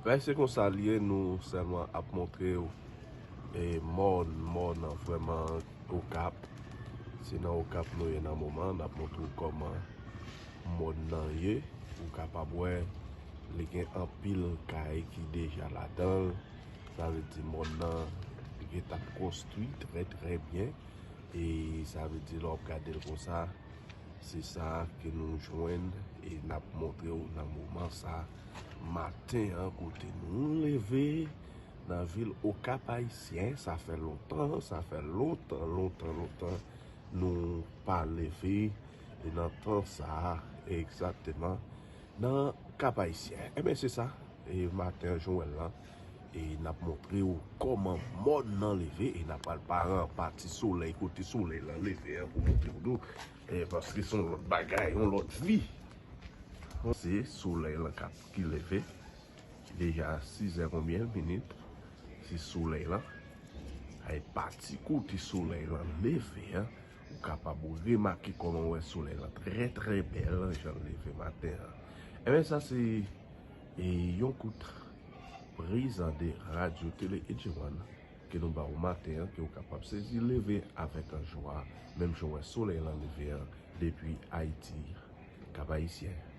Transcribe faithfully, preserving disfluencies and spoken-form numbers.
Bagay se konsa l ye, nou sèlman ap montre w e mòn, mòn nan vrèman Okap. Se nan Okap nou ye nan moman, n ap montre w kòman mòn nan ye. Ou kapab wè li gen anpil kay ki deja ladan l. Sa vle di mòn nan li gentan konstwi trè trè byen. E sa vle di lè w ap gade l konsa, se sa ke nou jwenn e n ap montre w nan moman sa. Maten an kote nou leve nan vil Okap Ayisyen, sa fè lontan, sa fè lontan, lontan, lontan nou pa leve e nan tan sa a egzakteman nan Kap Ayisyen. Enben se sa, e maten an jan w wè l lan, e n ap montre w kòman mòn nan leve e n ap pral pa nan pati solèy, kote solèy lan leve an pou montre w tou. E paske se yon lòt bagay, yon lòt vi. Se solèy lan k ap ki leve. Deja sizè konbyen minit? Se solèy lan. Ay pati kote solèy lan leve an, ou kapab remake kòman w wè solèy lan trè trè bèl jan l leve maten an. Enben sa se e yon kout priz de radyo tele Edjewan ke nou ba w maten an, ke w kapab sezi leve avèk jwa, menm jan w wè solèy lan leve an depi Ayiti, Kap Ayisyen.